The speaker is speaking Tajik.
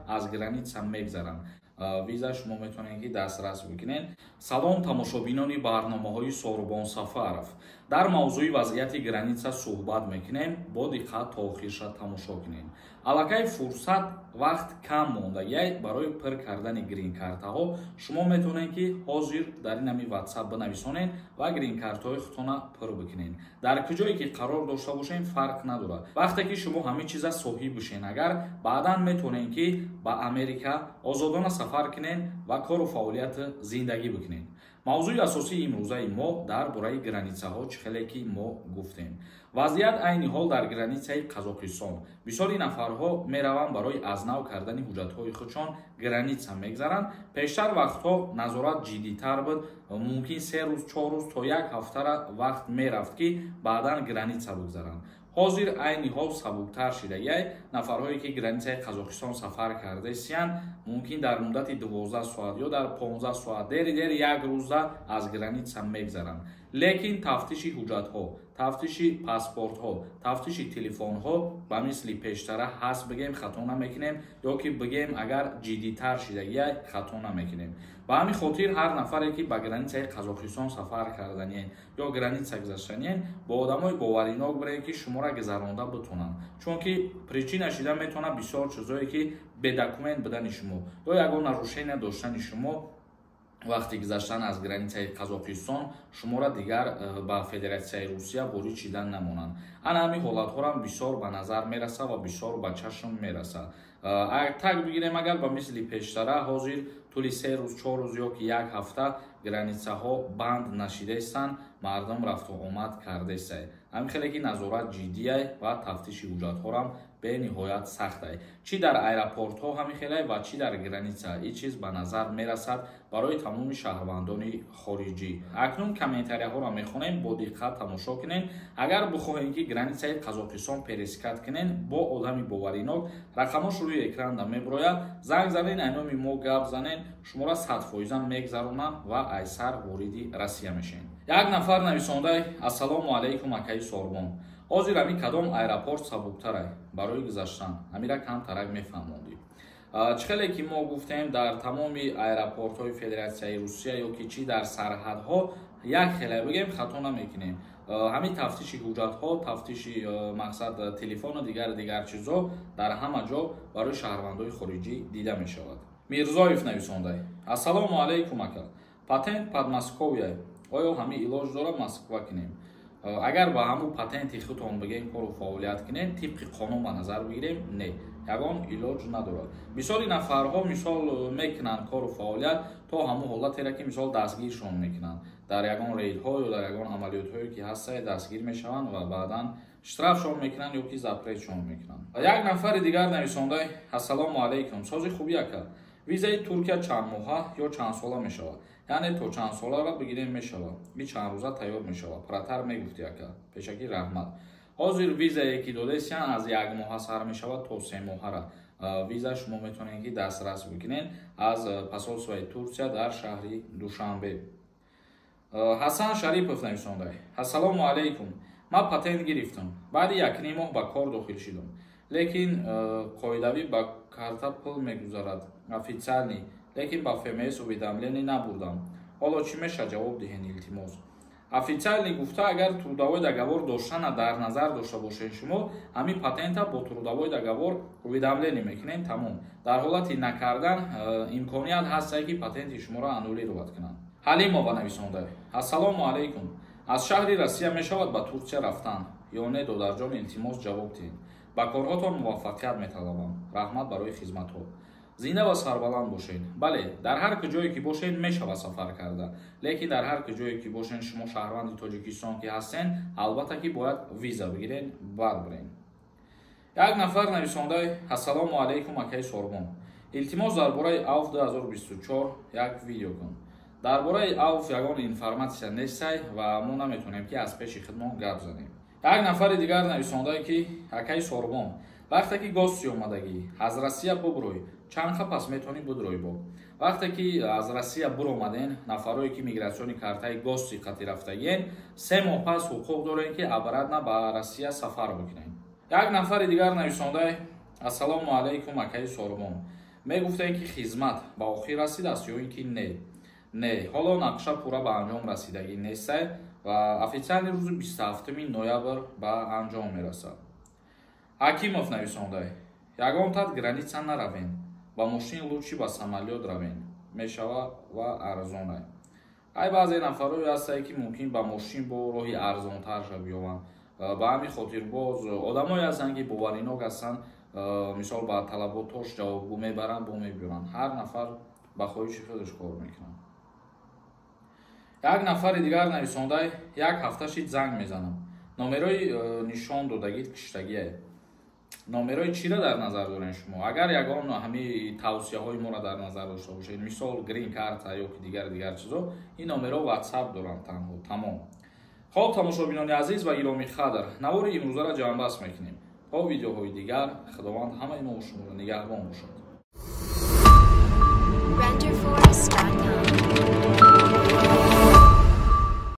аз граница мегзаранд. Виза шумо метавонед, ки дастрас бикунед. Салом, тамошобинони барномаҳои Сорубон Сафаров. Дар мавзӯи вазъияти граница суҳбат мекунем, бо диққат то охирша тамошо кунед. Аллакай фурсат, вақт кам мондагиай барои пур кардани грин-картаҳо. Шумо метавонед, ки ҳозир дар ин ҳами Ватсап бинависонед ва грин-картаҳои худтона пур бикунед. Дар куҷое ки қарор дошта бошед, фарқ надорад. Вақте ки шумо ҳамин чиза соҳиб бишед, агар баъдан метавонед, ки ба Америка озодона сафар кунед ва кору фаъолияти зиндагӣ бикунед. Мавзӯи асосии имрӯзаи мо дар бораи границаҳо. Чӣ хеле ки мо гуфтем, вазъият айни ҳол дар границаи Қазоқистон: бисёри нафарҳо мераванд, барои аз нав кардани ҳуҷҷатҳои худшон граница мегзаранд. Пештар вақтҳо назорат ҷиддитар буд, мумкин 3 рӯз, 4 рӯз то як ҳафтара вақт мерафт, ки баъдан граница бигзаранд. Ҳозир айни ҳол сабуктар шидагиай. Нафарҳое ки границаи Қазоқистон сафар кардаистиянд, мумкин дар муддати 12 соат ё дар 15 соат, дери дер як рӯза аз граница мегзаранд. Лекин тафтиши ҳуҷҷатҳо, тафтиши паспортҳо, тафтиши телефонҳо ба мисли пештара ҳаст, бигем, хато намекунем, ё ки бигем, агар ҷиддитар шидагиай, хато намекунем. Ба ҳамин хотир ҳар нафаре ки ба границаи Қазоқистон сафар карданиен ё граница гузаштаниен, бо одамои боваринок бирем, ки шуморо гузаронда битонанд, чунки причина шида метавонад бисёр чизое, ки бе документ будани шумо ё ягон нарушения доштани шумо вақти гузаштан аз границаи Қазоқистон шуморо дигар ба Федератсияи Русия ворид шидан намонанд. Ана ҳамин ҳолатҳорам бисёр ба назар мерасад ва бисёр ба чашм мерасад. Так бигирем, агар ба мисли пештара ҳозир тӯли 3 рӯз, 4 рӯз ё ки як ҳафта границаҳо банд нашидаистанд, мардум рафту омад кардаистай. Ҳамин хеле ки назорат ҷиддиай ва тафтиши ҳуҷҷатҳорам бениҳоят сахтай. Чӣ дар аэропортҳо ҳамин хелай ва чӣ дар граница, ин чиз ба назар мерасад барои тамоми шаҳрвандони хориҷӣ. Акнун комментарияҳоро мехонем, бо диққат тамошо кунед. Агар бихоҳем, ки границаи Қазоқистон пересекать кунед, бо одами боваринок, рақамош рӯи экранда мебирояд, занг занед, ай номи мо гап занед, шуморо 100 фоиза мегзаронанд ва айсар вориди Россия мешавед. Як нафар нависондай: «Ассалому алайкум, акаи Сорбон, ҳозир ҳамин кадом аэропорт сабуктарай барои гузаштан? Ҳамира камтарак мефаҳмондӣ». Чӣ хеле ки мо гуфтем, дар тамоми аэропортҳои Федератсияи Русия ё ки чӣ дар сарҳадҳо як хеле, бигем, хато намекунем. Ҳамин тафтиши ҳуҷҷатҳо, тафтиши, мақсад, телефону дигар дигар чизо дар ҳама ҷо барои шаҳрвандои хориҷӣ дида мешавад. Мирзоев нависондай: «Ассалому алайкум, ака, патент Подмосковья, оё ҳамин илоҷ дорад Москва кунем?» Агар ба ҳамун патенти худтон, бигем, кору фаъолият кунем, тибқи қонун ба назар бигирем, не, ягон илоҷ надорад. Бисёри нафарҳо, мисол, мекунанд кору фаъолият то ҳамун ҳолатеро, ки, мисол, дастгиршон мекунанд дар ягон рейдҳо ё дар ягон амалиётҳое ки ҳастае, дастгир мешаванд ва баъдан штрафшон мекунанд ё ки запретшон мекунанд. Як нафари дигар нависондай: «Ассалому алайкум, сози хуби, ака, визаи Туркия чанд моҳа ё чанд сола мешавад, яъне то чанд солара бигирем мешавад, би чанд рӯза тайёр мешавад? Пурратар мегуфтӣ, ака, пешакӣ раҳмат». Ҳозир визае ки додесиян, аз як моҳа сар мешавад то 3 моҳара виза шумо метавонед, ки дастрас бикунед аз посольствои Турсия дар шаҳри Душанбе. Ҳасан Шарипов нависондай: «Ассалому алайкум, ман патент гирифтам, баъди якним моҳ ба кор дохил шудам, лекин қоидавӣ ба карта пул мегузарад, официальный, лекин ба ФМС уведомление набурдам. Ҳоло чӣ мешавад? Ҷавоб диҳен, илтимос». Официальный гуфта, агар трудовой договор доштана дар назар дошта бошед, шумо ҳамин патента бо трудовой договор уведомление мекунед, тамом. Дар ҳолати накардан имконият ҳастае, ки патенти шуморо аннулировать кунанд. Ҳалимова нависонда: «Ассалому алайкум, аз шаҳри Россия мешавад ба Турсия рафтан ё не, додарҷон? Илтимос, ҷавоб диҳед. Ба корҳотон муваффақият металабам, раҳмат барои хизматҳо». Зинда ва сарбаланд бошед. Бале, дар ҳар куҷое ки бошед, мешавад сафар карда, лекин дар ҳар куҷое ки бошед, шумо шаҳрванди Тоҷикистон ки ҳастен, албатта ки бояд виза бигирен, баъд бирен. Як нафар нависонда: «Ассалому алайкум, акаи Сорбон, илтимос, дар бораи АУФ 2024 як видео кун». Дар бораи АУФ ягон информатсия нестай ва мо наметавонем, ки аз пеши худмон гап занем. Як нафари дигар нависондае, ки «Акаи Сорбон, вақте ки гости омадагӣ, аз Россия бубурӯй, чанд ха пас метавонӣ будурӯй?» Бо вақте ки аз Россия буромаден, нафарое ки миграционный картаи гости қати рафтагиен, 3 моҳ пас ҳуқуқ дорем, ки обратно ба Россия сафар бикунем. Як нафари дигар нависондай: «Ассалому алайкум, акаи Сорбон, Мегуфтем, ки хизмат ба охир расидааст ё ин ки не? Не, ҳоло нақша пурра ба анҷом расидагӣ нестай ва официально рӯзи 27 ноябр ба анҷом мерасад. Ҳакимов нависондай: ягон тат граница наравен, ба мошин лучше ба самолёт равен мешава ва арзонай. Ай, баъзе нафарое ҳастае, ки мумкин ба мошин бо роҳи арзонтарша биёванд. Ба ҳамин хотир боз одамое ҳастанд, ки боваринок ҳастанд, мисол, ба талаботош ҷавобгӯ, мебаранд, бо мебиёранд. Ҳар нафар ба хоҳиши худаш кор мекунад. Як нафари дигар нависондай: як ҳафта шид, занг мезанам, номерои нишон додагид киштагие. Номерои чиро дар назар дорем шумо? Агар ягон ҳами тавсияҳои моро дар назар дошта бошед, мисол, грин карта ё ки дигар дигар чизо, ин номеро Ватсап доранд танҳо, тамом. Хоб, тамошобинони азиз ва гиромӣ қадр, навори имрӯзаро ҷамъбаст мекунем. То видеоҳои дигар, Худованд ҳамаи мо шуморо нигаҳбон бошад.